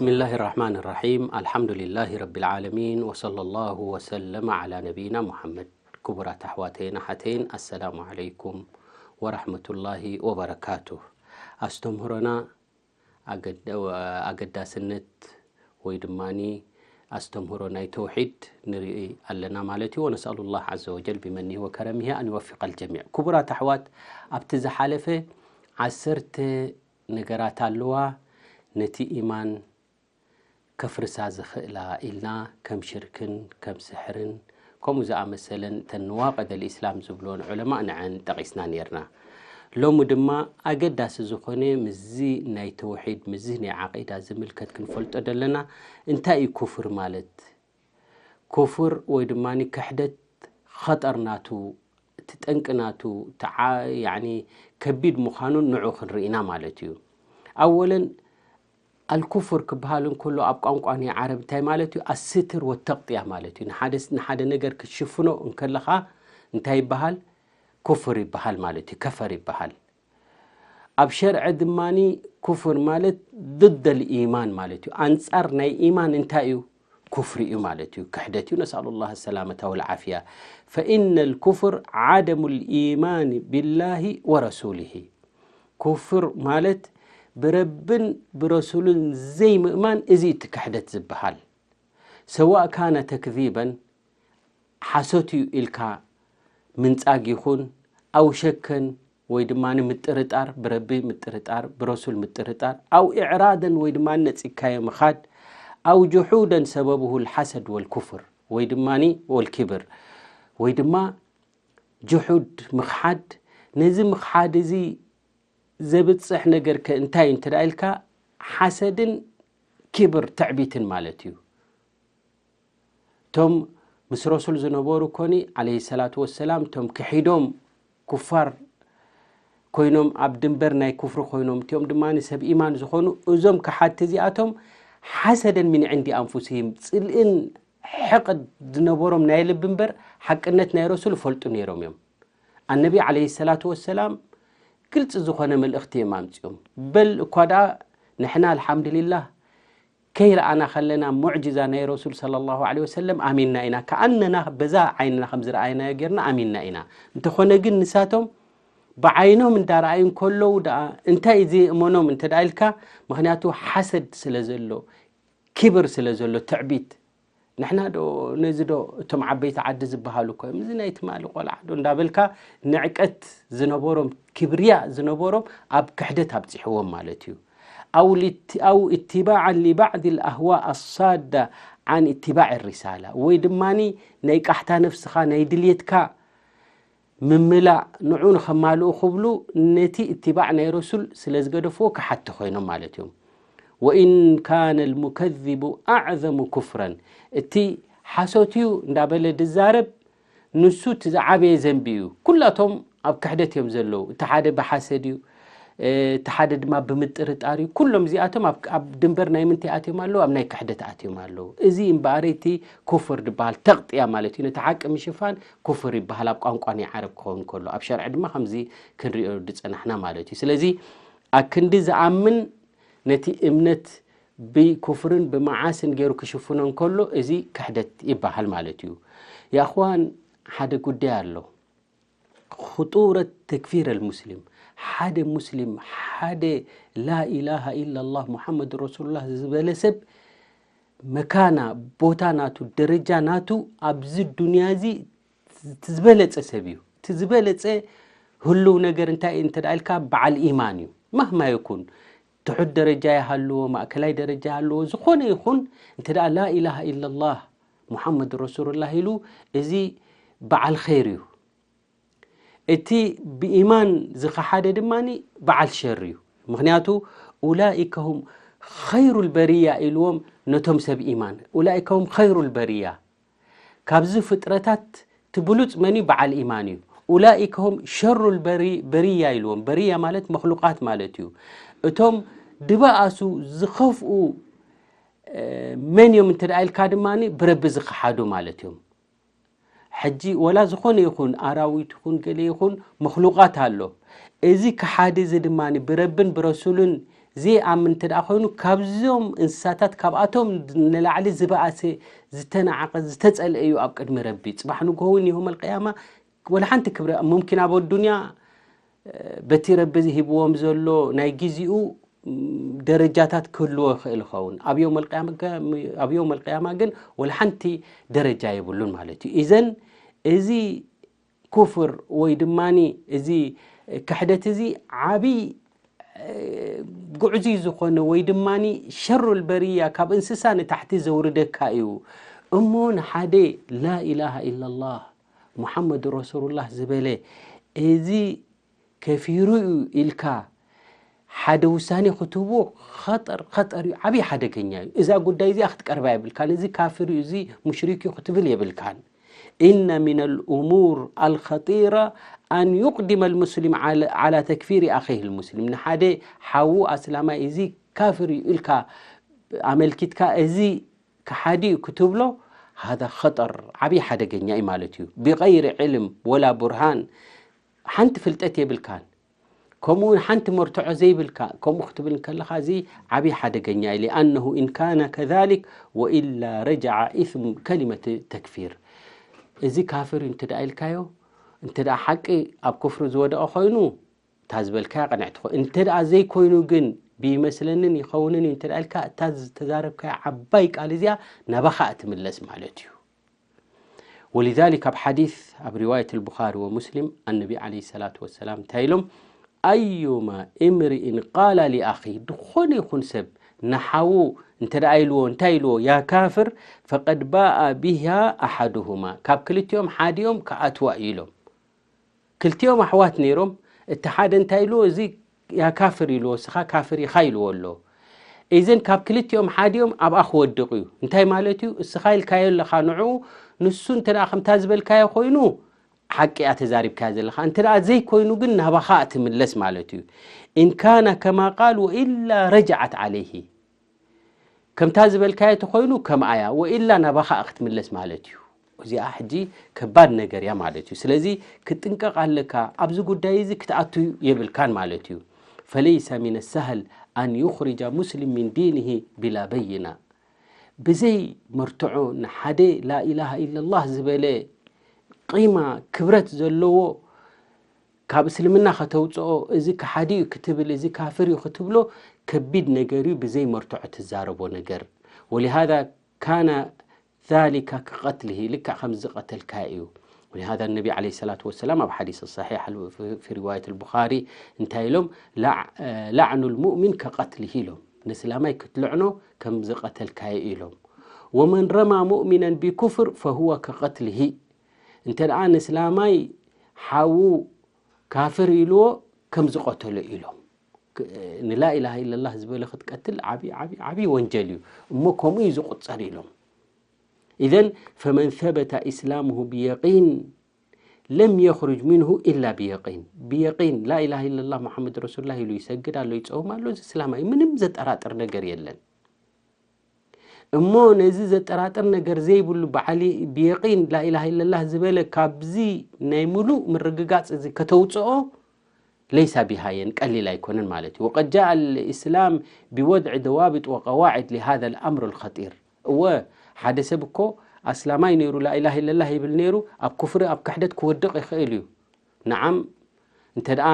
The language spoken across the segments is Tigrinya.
بسم الله الرحمن الرحيم. الحمد لله رب العالمين، وصلى الله وسلم على نبينا محمد. ክቡራት ኣሕዋተይን ኣሓተይን፣ ኣሰላሙ ዓለይኩም ወራህመቱላሂ ወበረካቱ። ኣስተምህሮና ኣገደ-፣ ኣገዳስነት ወይ ድማኒ ኣስተምህሮ ናይ ተውሒድ ንርኢ ኣለና ማለት እዩ። ወነስኣሉ ላህ ዓዘ ወጀል ቢመኒሂ ወከረሚሂ ኣን ይወፊቀ ልጀሚዕ። ክቡራት ኣሕዋት፣ ኣብቲ ዝሓለፈ ዓሰርተ ነገራት ኣለዋ ነቲ ኢማን ከፍርሳ ዝኽእላ ኢልና፣ ከም ሽርክን ከም ስሕርን ከምኡ ዝኣመሰለን እተን ንዋቅድ ኣልኢስላም ዝብልወን ዑለማእ ንዐን ጠቒስና ነይርና። ሎሚ ድማ ኣገዳሲ ዝኾነ ምስዚ ናይ ተውሒድ፣ ምስዚ ናይ ዓቂዳ ዝምልከት ክንፈልጦ ዘለና፣ እንታይ እዩ ኩፍር ማለት? ኩፍር ወይ ድማ ክሕደት ኸጠር ናቱ፣ እቲ ጠንቂ ናቱ፣ እቲ ዓ-፣ ያኒ ከቢድ ምዃኑን ንዑ ክንርኢና ማለት እዩ። ኣወለን ኣልኩፍር ክበሃል እንከሎ ኣብ ቋንቋ ናይ ዓረብ እንታይ ማለት እዩ? ኣስትር ወተቕጥያ ማለት እዩ። ንሓደ፣ ንሓደ ነገር ክትሽፍኖ እንከለኻ እንታይ ይበሃል? ኩፍር ይበሃል ማለት እዩ፣ ከፈር ይበሃል። ኣብ ሸርዒ ድማኒ ኩፍር ማለት ضد الإيمان ማለት እዩ። ኣንጻር ናይ ኢማን እንታይ እዩ? ኩፍሪ እዩ ማለት እዩ፣ ክሕደት እዩ። ነስኣሉ ላህ ሰላመተ ወልዓፍያ። فإن الكفر عدم الإيمان بالله ورسوله። ኩፍር ማለት ብረብን ብረሱልን ዘይምእማን፣ እዚ እቲ ክሕደት ዝበሃል። سواء كان تكذيبا፣ ሓሶት እዩ ኢልካ ምንጻግ ይኹን፣ أو شكا ወይ ድማ ምጥርጣር፣ ብረቢ ምጥርጣር፣ ብረሱል ምጥርጣር፣ أو إعراضا ወይ ድማ ነጺግካዮ ምኻድ، أو جحودا سببه الحسد والكفر ወይ ድማ والكبر ወይ ድማ ጅሑድ ምኽሓድ። ነዚ ምኽሓድ እዚ ዘብጽሕ ነገር ከ እንታይ እዩ እንተ ደኣ ኢልካ፣ ሓሰድን ኪብር ትዕቢትን ማለት እዩ። እቶም ምስ ረሱል ዝነበሩ ኮኒ ዓለይሂ ሰላቱ ወሰላም፣ እቶም ክሒዶም ኩፋር ኮይኖም፣ ኣብ ድንበር ናይ ኩፍሪ ኮይኖም፣ እቲኦም ድማ ንሰብ ኢማን ዝኾኑ፣ እዞም ከሓድቲ እዚኣቶም ሓሰደን ሚን ዕንዲ ኣንፉሲሂም፣ ጽልእን ሕቕድ ዝነበሮም ናይ ልቢ እምበር፣ ሓቅነት ናይ ረሱል ይፈልጡ ነይሮም እዮም። ኣነቢ ዓለይሂ ሰላቱ ወሰላም ግልጺ ዝኾነ መልእኽቲ እዮም ኣምጺኦም። በል እኳ ደኣ ንሕና ኣልሓምዱሊላህ ከይረኣና ከለና ሙዕጅዛ ናይ ረሱል ሰለላሁ ዐለይሂ ወሰለም ኣሚንና ኢና። ከኣነና በዛ ዓይንና ከም ዝረኣይናዮ ጌርና ኣሚንና ኢና። እንተኾነ ግን ንሳቶም ብዓይኖም እንዳረኣዩ እንከለዉ ደኣ እንታይ እዩ ዘየእመኖም እንተ ደኣ ኢልካ፣ ምኽንያቱ ሓሰድ ስለ ዘሎ፣ ኪብር ስለ ዘሎ፣ ትዕቢት። ንሕና ዶ ነዚ ዶ እቶም ዓበይቲ ዓዲ ዝበሃሉ እኮ እዮም፣ እዚ ናይ ትማሊ ቆልዓ ዶ እንዳበልካ ንዕቀት ዝነበሮም፣ ክብርያ ዝነበሮም ኣብ ክሕደት ኣብጺሕዎም ማለት እዩ። ኣው ሊት-፣ ኣው ኢትባዓን ሊባዕድ ልኣህዋእ ኣሳዳ ዓን ኢትባዕ ሪሳላ፣ ወይ ድማኒ ናይ ቃሕታ ነፍስኻ ናይ ድልየትካ ምምላእ ንዑ ንኸማልኡ ክብሉ ነቲ እትባዕ ናይ ረሱል ስለ ዝገደፍዎ ከሓቲ ኮይኖም ማለት እዮም። ወኢን ካነ ልሙከዚቡ ኣዕዘሙ ኩፍረን፣ እቲ ሓሶት እዩ እንዳበለ ድዛረብ ንሱ እቲ ዝዓበየ ዘንቢ እዩ። ኩላቶም ኣብ ክሕደት እዮም ዘለዉ። እቲ ሓደ ብሓሰድ እዩ፣ እቲ ሓደ ድማ ብምጥርጣር እዩ። ኩሎም እዚኣቶም ኣብ፣ ኣብ ድንበር ናይ ምንታይ ኣትዮም ኣለዉ? ኣብ ናይ ክሕደት ኣትዮም ኣለዉ። እዚ እምበኣር እቲ ኩፍር ዝበሃል ተቕጥያ ማለት እዩ። ነቲ ሓቂ ምሽፋን ኩፍር ይበሃል ኣብ ቋንቋ ናይ ዓረብ ክኸውን ከሎ፣ ኣብ ሸርዒ ድማ ከምዚ ክንሪኦ ዝጸናሕና ማለት እዩ። ስለዚ ኣክንዲ ዝኣምን ነቲ እምነት ብኩፍርን ብመዓስን ገይሩ ክሽፍኖ እንከሎ እዚ ክሕደት ይበሃል ማለት እዩ። የኣኽዋን ሓደ ጉዳይ ኣሎ። خطورة تكفير المسلم። ሓደ ሙስሊም፣ ሓደ ላኢላሃ ኢላላህ ሙሓመድ ረሱሉላህ ዝበለ ሰብ መካና፣ ቦታ ናቱ፣ ደረጃ ናቱ ኣብዚ ዱንያ እዚ እቲ ዝበለጸ ሰብ እዩ። እቲ ዝበለጸ ህሉው ነገር እንታይ እዩ እንተ ደኣ ኢልካ፣ በዓል ኢማን እዩ። ማህማ ይኩን፣ ትሑት ደረጃ ይሃልዎ፣ ማእከላይ ደረጃ ይሃልዎ፣ ዝኾነ ይኹን፣ እንተ ደኣ ላኢላሃ ኢላላህ ሙሓመድ ረሱሉላህ ኢሉ፣ እዚ በዓል ኸይር እዩ። እቲ ብኢማን ዝኸሓደ ድማ በዓል ሸር እዩ። ምኽንያቱ ኡላኢከ ሁም ኸይሩ ልበርያ ኢልዎም ነቶም ሰብ ኢማን። ኡላኢከ ሁም ኸይሩ ልበርያ፣ ካብዚ ፍጥረታት እቲ ብሉጽ መን እዩ? በዓል ኢማን እዩ። ኡላኢከ ሁም ሸሩ ልበሪ-፣ በርያ ኢልዎም። በርያ ማለት መኽሉቃት ማለት እዩ። እቶም ድበኣሱ ዝኸፍኡ፣ እ፣ መን እዮም እንተ ደኣ ኢልካ ድማ ብረቢ ዝኸሓዱ ማለት እዮም። ሕጂ ወላ ዝኾነ ይኹን ኣራዊት ይኹን ገለ ይኹን መኽሉቃት ኣሎ። እዚ ከሓዲ እዚ ድማ ብረብን ብረሱልን ዘይኣምን እንተ ደኣ ኮይኑ፣ ካብዞም እንስሳታት ካብኣቶም ንላዕሊ ዝበኣሰ፣ ዝተናዓቐ፣ ዝተጸልአ እዩ ኣብ ቅድሚ ረቢ። ጽባሕ ንግሆ እውን የውመል ቅያማ ወላ ሓንቲ ክብረ፣ ሙምኪን ኣብ ኣዱንያ በቲ ረቢ ሂብዎም ዘሎ ናይ ግዜኡ ደረጃታት ክህልዎ ይኽእል ይኸውን። ኣብ የውመል ቅያማ ግን ወላ ሓንቲ ደረጃ የብሉን ማለት እዩ። ኢዘን እዚ ኩፍር ወይ ድማ እዚ ክሕደት እዚ ዓብዪ ጉዕዙይ ዝኾነ ወይ ድማ ሸሩል በርያ ካብ እንስሳ ንታሕቲ ዘውርደካ እዩ። እሞ ንሓደ ላኢላሃ ኢላላህ ሙሓመድ ረሱሉላህ ዝበለ እዚ ከፊሩ እዩ ኢልካ ሓደ ውሳኔ ክትህቦ ኸጠር ኸጠር እዩ፣ ዓብዪ ሓደገኛ እዩ። እዛ ጉዳይ እዚኣ ክትቀርባ የብልካን። እዚ ካፍር እዩ፣ እዚ ሙሽሪክ እዩ ክትብል የብልካን። إن من الأمور الخطيرة أن يقدم المسلم على على تكفير أخيه المسلم። ንሓደ ሓዉ ኣስላማይ እዚ ካፍር እዩ ኢልካ ኣመልኪትካ እዚ ከሓዲ እዩ ክትብሎ هذا خطر ዓብዪ ሓደገኛ እዩ ማለት እዩ። ብغير علم ولا برهان ሓንቲ ፍልጠት የብልካን ከምኡ እውን ሓንቲ መርትዖ ዘይብልካ ከምኡ ክትብል ከለኻ እዚ ዓብዪ ሓደገኛ እዩ። لأنه إن كان كذلك وإلا رجع إثم كلمة التكفير። እዚ ካፍር እዩ እንተ ደኣ ኢልካዮ እንተ ደኣ ሓቂ ኣብ ኩፍሪ ዝወደቐ ኮይኑ እታ ዝበልካያ ቅንዕቲ ኾ እንተ ደኣ ዘይኮይኑ ግን ብይመስለንን ይኸውንን እዩ እንተ ደኣ ኢልካ እታ ዝተዛረብካያ ዓባይ ቃል እዚኣ ናባኻ እትምለስ ማለት እዩ። ولذلك ኣብ ሓዲስ ኣብ ሪዋየት البخاري ومسلم النبي عليه الصلاة والسلام እንታይ ኢሎም أيما امرئ قال لأخيه ዝኾነ ይኹን ሰብ ንሓዉ እንተ ደኣ ኢልዎ እንታይ ኢልዎ يا كافر فقد باء بها أحدهما ካብ ክልቲኦም ሓዲኦም ክኣትዋ እዩ ኢሎም ክልቲኦም ኣሕዋት ነይሮም እቲ ሓደ እንታይ ኢልዎ እዚ ያ ካፍር ኢልዎ እስኻ ካፍር ኢኻ ኢልዎ ኣሎ ኢዘን ካብ ክልቲኦም ሓዲኦም ኣብኣ ክወድቕ እዩ እንታይ ማለት እዩ እስኻ ኢልካዮ ኣለኻ ንዕኡ ንሱ እንተ ከምታ ዝበልካዮ ኮይኑ ሓቂ እያ ተዛሪብካዮ ዘለኻ እንተ ዘይኮይኑ ግን ናባኻ ትምለስ ማለት እዩ إن كان كما قال وإلا رجعت عليه ከምታ ዝበልካዮ ተኾይኑ ከምኣያ ወኢላ ናባኻ ክትምለስ ማለት እዩ። እዚኣ ሕጂ ከባድ ነገር እያ ማለት እዩ። ስለዚ ክትጥንቀቕ ኣለካ። ኣብዚ ጉዳይ እዚ ክትኣቱ የብልካን ማለት እዩ። فليس من السهل أن يخرج مسلم من دينه بلا بينة ብዘይ መርትዖ ንሓደ ላኢላሃ ኢለላህ ዝበለ ቂማ ክብረት ዘለዎ ካብ እስልምና ከተውፅኦ እዚ ከሓዲ እዩ ክትብል እዚ ካፍር እዩ ክትብሎ ከቢድ ነገር እዩ ብዘይ መርትዖ ትዛረቦ ነገር ولهذا كان ذلك كقتله ልክዕ ከም ዝቐተልካ እዩ ولهذا النبي عليه الصلاة والسلام ኣብ حديث الصحيح في رواية البخاري እንታይ ኢሎም لعن المؤمن كقتله ኢሎም ንእስላማይ ክትልዕኖ ከም ዝቐተልካዮ ኢሎም ومن رمى مؤمنا بكفر فهو كقتله እንተ ደኣ ንእስላማይ ሓዉ ካፍር ኢልዎ ከም ዝቐተሎ ኢሎም ንላኢላሃ ኢለላህ ዝበለ ክትቀትል ዓብዪ ዓብዪ ዓብዪ ወንጀል እዩ እሞ ከምኡ እዩ ዝቑፀር ኢሎም إذن فمن ثبت إسلامه بيقين لم يخرج منه إلا بيقين بيقين لا إله إلا الله محمد رسول الله ኢሉ ይሰግድ ኣሎ ይፀውም ኣሎ እዚ እስላማይ ምንም ዘጠራጥር ነገር የለን እሞ ነዚ ዘጠራጥር ነገር ዘይብሉ ብዓሊ ብየቂን ላኢላሃ ኢለላህ ዝበለ ካብዚ ናይ ምሉእ ምርግጋፅ እዚ ከተውፅኦ ለይሳ ቢሃየን ቀሊል ኣይኮነን ማለት እዩ وقد جاء الإسلام بوضع ضوابط وقواعد لهذا الأمر الخطير እወ ሓደ ሰብ እኮ ኣስላማይ ነይሩ ላኢላሃ ኢለላህ ይብል ነይሩ ኣብ ኩፍሪ ኣብ ክሕደት ክወድቕ ይኽእል እዩ ነዓም እንተ ደኣ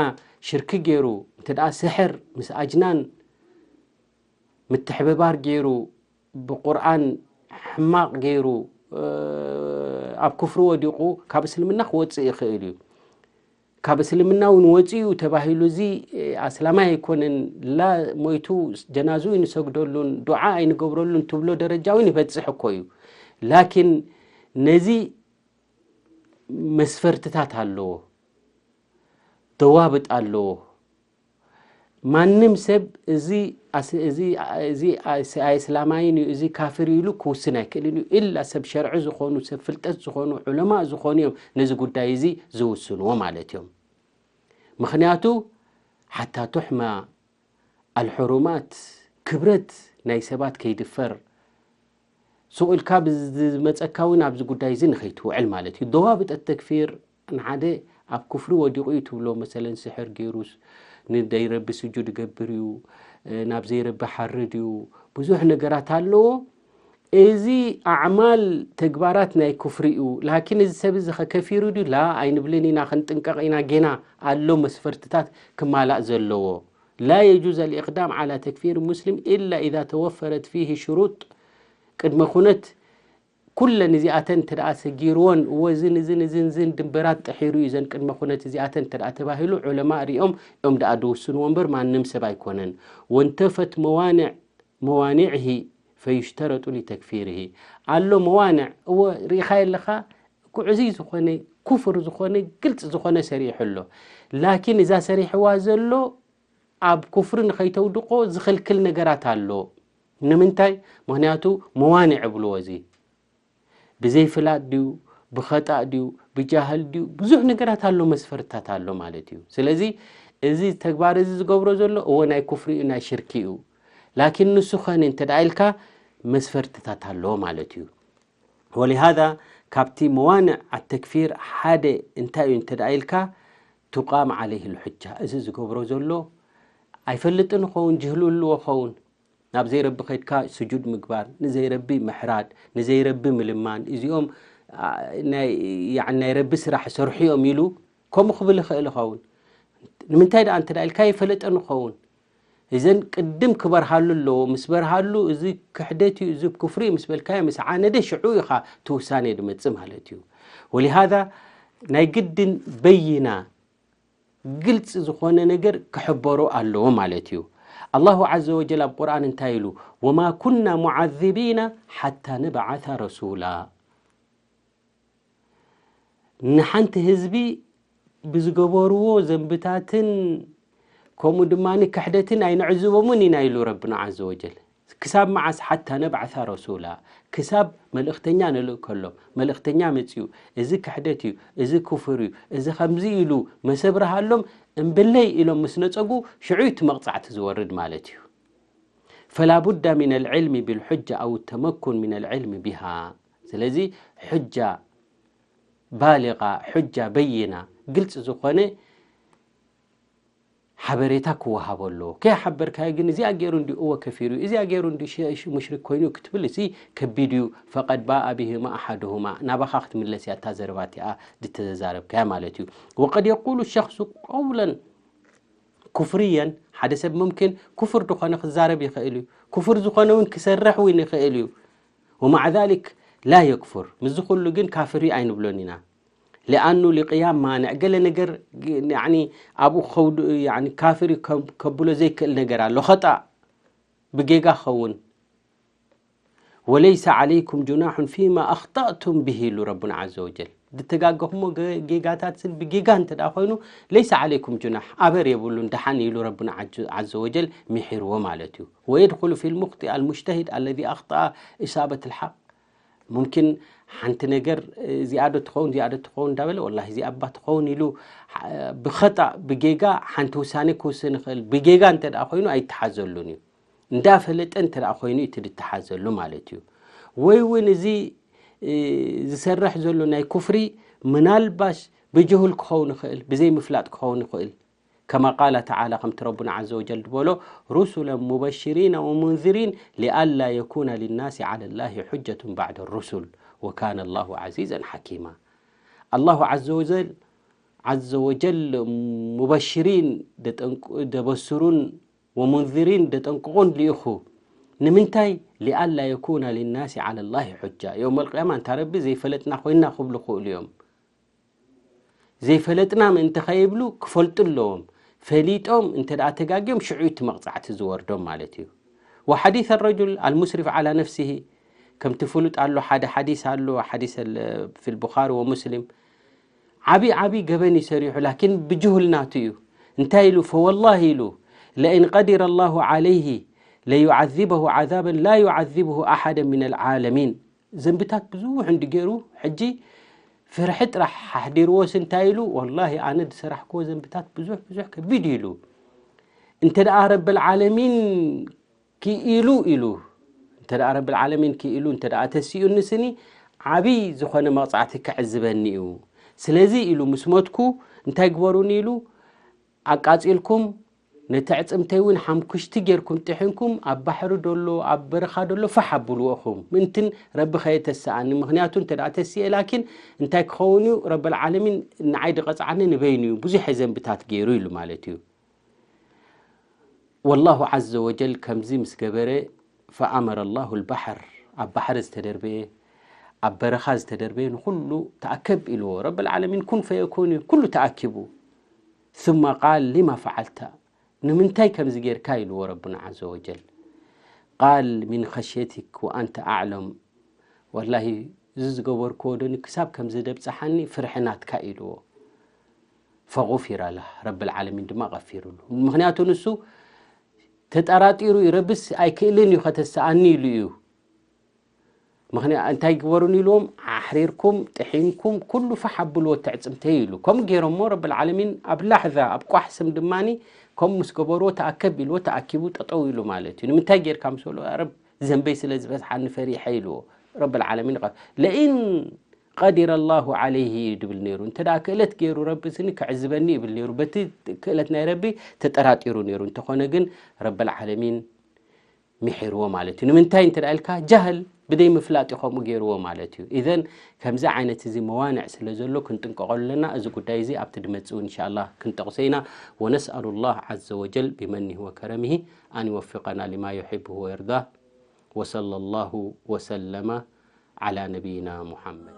ሽርኪ ገይሩ እንተ ደኣ ስሕር ምስ ኣጅናን ምትሕብባር ገይሩ ብቁርኣን ሕማቕ ገይሩ ኣብ ኩፍሪ ወዲቑ ካብ እስልምና ክወፅእ ይኽእል እዩ ካብ እስልምና እውን ወፂኡ ተባሂሉ እዚ ኣስላማይ ኣይኮነን ላ ሞይቱ ጀናዝኡ ኣይንሰግደሉን ዱዓ ኣይንገብረሉን ትብሎ ደረጃ እውን ይበፅሕ እኮ እዩ ላኪን ነዚ መስፈርትታት ኣለዎ ደዋብጥ ኣለዎ ማንም ሰብ እዚ እዚ እዚ ኣይእስላማይን እዩ እዚ ካፍር ኢሉ ክውስን ኣይክእልን እዩ ኢላ ሰብ ሸርዒ ዝኾኑ ሰብ ፍልጠት ዝኾኑ ዑለማ ዝኾኑ እዮም ነዚ ጉዳይ እዚ ዝውስንዎ ማለት እዮም ምኽንያቱ ሓታ ቱሕማ ኣልሕሩማት ክብረት ናይ ሰባት ከይድፈር ሱቕ ኢልካ ብዝመፀካ እውን ኣብዚ ጉዳይ እዚ ንኸይትውዕል ማለት እዩ ደዋብጠት ተክፊር ንሓደ ኣብ ኩፍሪ ወዲቑ እዩ ትብሎ መሰለን ስሕር ገይሩስ ንደይረቢ ስጁድ ይገብር እዩ ናብ ዘይረቢ ሓርድ እዩ። ብዙሕ ነገራት ኣለዎ። እዚ ኣዕማል፣ ተግባራት ናይ ኩፍሪ እዩ። ላኪን እዚ ሰብ እዚ ከከፊሩ ድዩ? ላ፣ ኣይንብልን ኢና፣ ክንጥንቀቕ ኢና። ጌና ኣሎ መስፈርትታት ክማላእ ዘለዎ። ላ የጁዝ ኣልኢቅዳም ዓላ ተክፊር ሙስሊም ኢላ ኢዛ ተወፈረት ፊህ ሽሩጥ፣ ቅድመ ኩነት። ኩለን እዚኣተን እንተ ደኣ ሰጊርዎን፣ እወ፣ እዝን እዝን እዝን እዝን ድንበራት ጥሒሩ እዩ፣ እዘን ቅድመ ኩነት እዚኣተን እንተ ደኣ ተባሂሉ፣ ዑለማ ሪኦም እዮም ደኣ ድውስንዎ እምበር፣ ማንም ሰብ ኣይኮነን። ወንተፈት መዋንዕ መዋኒዕሂ ፈዩሽተረጡ ሊተክፊርሂ። ኣሎ መዋንዕ፣ እወ፣ ርኢኻ የለኻ፣ ጉዕዙይ ዝኾነ፣ ኩፍር ዝኾነ፣ ግልጽ ዝኾነ ሰሪሑ ኣሎ። ላኪን እዛ ሰሪሕዋ ዘሎ ኣብ ኩፍሪ ንኸይተውድቆ ዝኽልክል ነገራት ኣሎ። ንምንታይ? ምኽንያቱ መዋንዕ እብልዎ፣ እዚ ብዘይፍላጥ ድዩ፣ ብኸጣእ ድዩ፣ ብጃህል ድዩ፣ ብዙሕ ነገራት ኣሎ፣ መስፈርትታት ኣሎ ማለት እዩ። ስለዚ እዚ ተግባር እዚ ዝገብሮ ዘሎ፣ እወ፣ ናይ ኩፍሪ እዩ፣ ናይ ሽርኪ እዩ። ላኪን ንሱ ኸን እንተ ደኣ ኢልካ፣ መስፈርትታት ኣለዎ ማለት እዩ። ወሊሃዛ፣ ካብቲ መዋንዕ ኣተክፊር ሓደ እንታይ እዩ እንተ ደኣ ኢልካ፣ ቱቃም ዓለይህ ልሑጃ። እዚ ዝገብሮ ዘሎ ኣይፈልጥን ይኸውን፣ ጅህሉ ኣለዎ ይኸውን። ናብ ዘይረቢ ኸይድካ ስጁድ ምግባር፣ ንዘይረቢ ምሕራድ፣ ንዘይረቢ ምልማን፣ እዚኦም፣ ኣ፣ ናይ፣ ያዕኒ ናይ ረቢ ስራሕ ይሰርሑ እዮም ኢሉ ከምኡ ክብል ይኽእል ይኸውን። ንምንታይ ደኣ እንተ ደኣ ኢልካ፣ ኣይፈለጠን ይኸውን። እዘን ቅድም ክበርሃሉ ኣለዎ። ምስ በርሃሉ፣ እዚ ክሕደት እዩ፣ እዚ ኩፍሪ እዩ ምስ በልካዮ፣ ምስ ዓነደ፣ ሽዑ ኢኻ እቲ ውሳኔ ድመጽእ ማለት እዩ። ወሊሃዛ፣ ናይ ግድን በይና፣ ግልጽ ዝኾነ ነገር ክሕበሮ ኣለዎ ማለት እዩ። ኣላሁ ዓዘ ወጀል ኣብ ቁርኣን እንታይ ኢሉ? ወማ ኩና ሙዓዚቢና ሓታ ነብዓታ ረሱላ። ንሓንቲ ህዝቢ ብዝገበርዎ ዘንብታትን ከምኡ ድማ ክሕደትን ኣይንዕዝቦምን ኢና ኢሉ ረብና ዓዘ ወጀል። ክሳብ መዓስ? ሓታ ነብዓታ ረሱላ፣ ክሳብ መልእኽተኛ ንልእከሎም። መልእኽተኛ መጺኡ፣ እዚ ክሕደት እዩ፣ እዚ ኩፍር እዩ፣ እዚ ከምዚ ኢሉ መሰብርሃሎም እምብለይ ኢሎም ምስ ነጸጉ፣ ሽዑ እቲ መቕጻዕቲ ዝወርድ ማለት እዩ። ፈላ ቡዳ ሚን ኣልዕልሚ ብልሑጃ ኣው ተመኩን ሚን ኣልዕልሚ ቢሃ። ስለዚ፣ ሑጃ ባሊቓ፣ ሑጃ በይና፣ ግልጽ ዝኾነ ሓበሬታ ክወሃቦ ኣለዎ። ከይሓበርካዮ ግን፣ እዚኣ ገይሩ እንድዩ እወ ከፊሩ እዩ፣ እዚኣ ገይሩ እንድዩ ሽ-፣ ሽ-፣ ሙሽሪክ ኮይኑ እዩ ክትብል፣ እዚ ከቢድ እዩ። ፈቀድ ባኣ ቢሂማ ኣሓዱሁማ፣ ናባኻ ክትምለስ እያ እታ ዘረባ እቲኣ ዝተዛረብካያ ማለት እዩ። ወቀድ የቁሉ ሸኽሱ ቀውለን ኩፍርየን፣ ሓደ ሰብ ሙምኪን ኩፍር ዝኾነ ክዛረብ ይኽእል እዩ። ኩፍር ዝኾነ እውን ክሰርሕ እውን ይኽእል እዩ። ወማዕ ዛሊክ ላ የክፉር፣ ምስዚ ኩሉ ግን ካፍር እዩ ኣይንብሎን ኢና። ሊኣኑ ሊቅያም ማንዕ፣ ገለ ነገር ግ-፣ ያዕኒ ኣብኡ ክኸውድ-፣ ያዕኒ ካፍር እዩ ከብ-፣ ከብሎ ዘይክእል ነገር ኣሎ። ኸጣእ ብጌጋ ክኸውን። ወለይሰ ዓለይኩም ጁናሑን ፊማ ኣኽጣእቱም ብሂ ኢሉ ረቡና ዓዘ ወጀል። ዝተጋገኹሞ ገ-፣ ጌጋታት ስል ብጌጋ እንተ ደኣ ኮይኑ፣ ለይሰ ዓለይኩም ጁናሕ፣ ኣበር የብሉን፣ ደሓን ኢሉ ረቡና ዓጅ-፣ ዓዘ ወጀል ምሒርዎ ማለት እዩ። ወየድኹሉ ፊል ሙኽጢእ ኣልሙጅተሂድ ኣለዚ ኣኽጠኣ ኢሳበት ልሓቅ። ሙምኪን ሓንቲ ነገር፣ እዚኣ ዶ ትኸውን፣ እዚኣ ዶ ትኸውን እንዳበለ፣ ወላሂ እዚኣ እባ ትኸውን ኢሉ፣ ሓ-፣ ብኸጣእ፣ ብጌጋ ሓንቲ ውሳኔ ክውስን ይኽእል። ብጌጋ እንተ ደኣ ኮይኑ ኣይተሓዘሉን እዩ። እንዳፈለጠ እንተ ደኣ ኮይኑ እቲ ዝተሓዘሉ ማለት እዩ። ወይ እውን እዚ፣ እ፣ ዝሰርሕ ዘሎ ናይ ኩፍሪ ምናልባሽ ብጅሁል ክኸውን ይኽእል፣ ብዘይ ምፍላጥ ክኸውን ይኽእል። ከማ ቃለ ተዓላ፣ ከምቲ ረቡና ዓዘ ወጀል ዝበሎ፣ ሩሱለን ሙበሽሪነ ወሙንዚሪን ሊኣላ የኩነ ሊናሲ ዓለ ላሂ ሑጀቱን ባዕደ ሩሱል ወካነ ላሁ ዓዚዘን ሓኪማ። ኣላሁ ዓዘ ወጀል፣ ዓዘ ወጀል ሙበሽሪን ደጠንቁ-፣ ደበስሩን ወሙንዚሪን ደጠንቅቑን ልኢኹ። ንምንታይ? ሊኣላ የኩነ ሊናሲ ዓለ ላሂ ሑጃ። የውመል ቅያማ እንታ ረቢ ዘይፈለጥና ኮይንና ክብሉ ክእሉ እዮም። ዘይፈለጥና ምእንቲ ኸይብሉ ክፈልጡ ኣለዎም። ፈሊጦም እንተ ደኣ ተጋግዮም ሽዑ እቲ መቕጻዕቲ ዝወርዶም ማለት እዩ። ወሓዲስ ኣረጁል ኣልሙስሪፍ ዓላ ነፍሲሂ፣ ከምቲ ፍሉጥ ኣሎ፣ ሓደ ሓዲስ ኣሎ፣ ሓዲስ ኣል-፣ ፊል ቡኻሪ ወሙስሊም። ዓቢ ዓቢ ገበን እዩ ሰሪሑ፣ ላኪን ብጅሁል ናቱ እዩ። እንታይ ኢሉ? ፈወላሂ ኢሉ፣ ለኢን ቀዲረ ኣላሁ ዓለይሂ ለዩዓዚበሁ ዓዛበን ላ ዩዓዚብሁ ኣሓደን ሚነል ዓለሚን። ዘንብታት ብዙሕ እንዲ ገይሩ፣ ሕጂ ፍርሒ ጥራሕ ሓሕዲርዎስ እንታይ ኢሉ? ወላሂ ኣነ ዝሰራሕክዎ ዘንብታት ብዙሕ ብዙሕ ከቢድ እዩ ኢሉ። እንተ ደኣ ረብል ዓለሚን ክኢሉ ኢሉ፣ እንተ ደኣ ረብል ዓለሚን ክኢሉ እንተ ደኣ ተሲኡ ንስኒ ዓቢ ዝኾነ መቕጻዕቲ ክዕዝበኒ እዩ። ስለዚ ኢሉ ምስ ሞትኩ እንታይ ግበሩኒ ኢሉ? ኣቃጺልኩም ነቲ ዕጽምተይ እውን ሓምኩሽቲ ጌርኩም ጥሒንኩም ኣብ ባሕሪ ደሎ ኣብ በረኻ ደሎ ፋሕ ኣብልዎ ኢኹም። ምእንትን ረቢ ከየተስኣኒ፣ ምኽንያቱ እንተ ደኣ ተስኤ ላኪን እንታይ ክኸውን እዩ? ረበል ዓለሚን ንዓይ ድቐጽዓኒ ንበይኑ እዩ፣ ብዙሕ ዘንብታት ገይሩ ኢሉ ማለት እዩ። ወላሁ ዓዘ ወጀል ከምዚ ምስ ገበረ ፈኣመረ ላሁ ልባሕር፣ ኣብ ባሕሪ ዝተደርበየ ኣብ በረኻ ዝተደርበየ ንኹሉ ተኣከብ ኢልዎ። ረብል ዓለሚን ኩን ፈየኩን እዩ፣ ኩሉ ተኣኪቡ። ثم قال لما فعلت፣ ንምንታይ ከምዚ ጌርካ ኢልዎ ረብና ዓዘ ወጀል። ቃል ሚን ኸሽየቲክ ወኣንተ ኣዕለም፣ ወላሂ እዚ ዝገበርክዎ ዶኒ ክሳብ ከምዚ ደብፅሓኒ ፍርሒ ናትካ ኢልዎ። ፈጉፊረ ለህ፣ ረብል ዓለሚን ድማ ቐፊሩሉ። ምኽንያቱ ንሱ ተጠራጢሩ እዩ፣ ረብስ ኣይክእልን እዩ ከተስኣኒ ኢሉ እዩ። ምኽንያ እንታይ ግበሩን ኢልዎም፣ ኣሕሪርኩም ጥሒንኩም ኩሉ ፋሕ ኣብልዎ ተዕፅምተይ ኢሉ። ከምኡ ገይሮሞ ረብል ዓለሚን ኣብ ላሕዛ ኣብ ቋሕ ስም ድማኒ ከምኡ ምስ ገበርዎ ተኣከብ ኢልዎ ተኣኪቡ ጠጠው ኢሉ ማለት እዩ። ንምንታይ ጌርካ ምስ በልዎ፣ ረብ ዘንበይ ስለ ዝበዝሓኒ ፈሪሐ ኢልዎ። ረብል ዓለሚን ቐ-፣ ለኢን ቀዲረ ላሁ ዓለይሂ እዩ ድብል ነይሩ። እንተ ደኣ ክእለት ገይሩ ረቢ ስኒ ክዕዝበኒ ይብል ነይሩ። በቲ ክእለት ናይ ረቢ ተጠራጢሩ ነይሩ። እንተኾነ ግን ረብል ዓለሚን ምሒርዎ ማለት እዩ። ንምንታይ እንተ ደኣ ኢልካ፣ ጃህል ብደይ ምፍላጥ እዩ ከምኡ ገይርዎ ማለት እዩ። ኢዘን ከምዚ ዓይነት እዚ መዋንዕ ስለ ዘሎ ክንጥንቀቐሉ ኣለና። እዚ ጉዳይ እዚ ኣብቲ ድመጽእ እውን ኢንሻኣላህ ክንጠቕሶ ኢና። ወነስኣሉ ላህ ዓዘ ወጀል ቢመኒሂ ወከረሚሂ ኣን ይወፊቀና ሊማ ዩሒብሁ ወየርዳህ። ወሰለ ላሁ ወሰለመ ዓላ ነቢይና ሙሐመድ።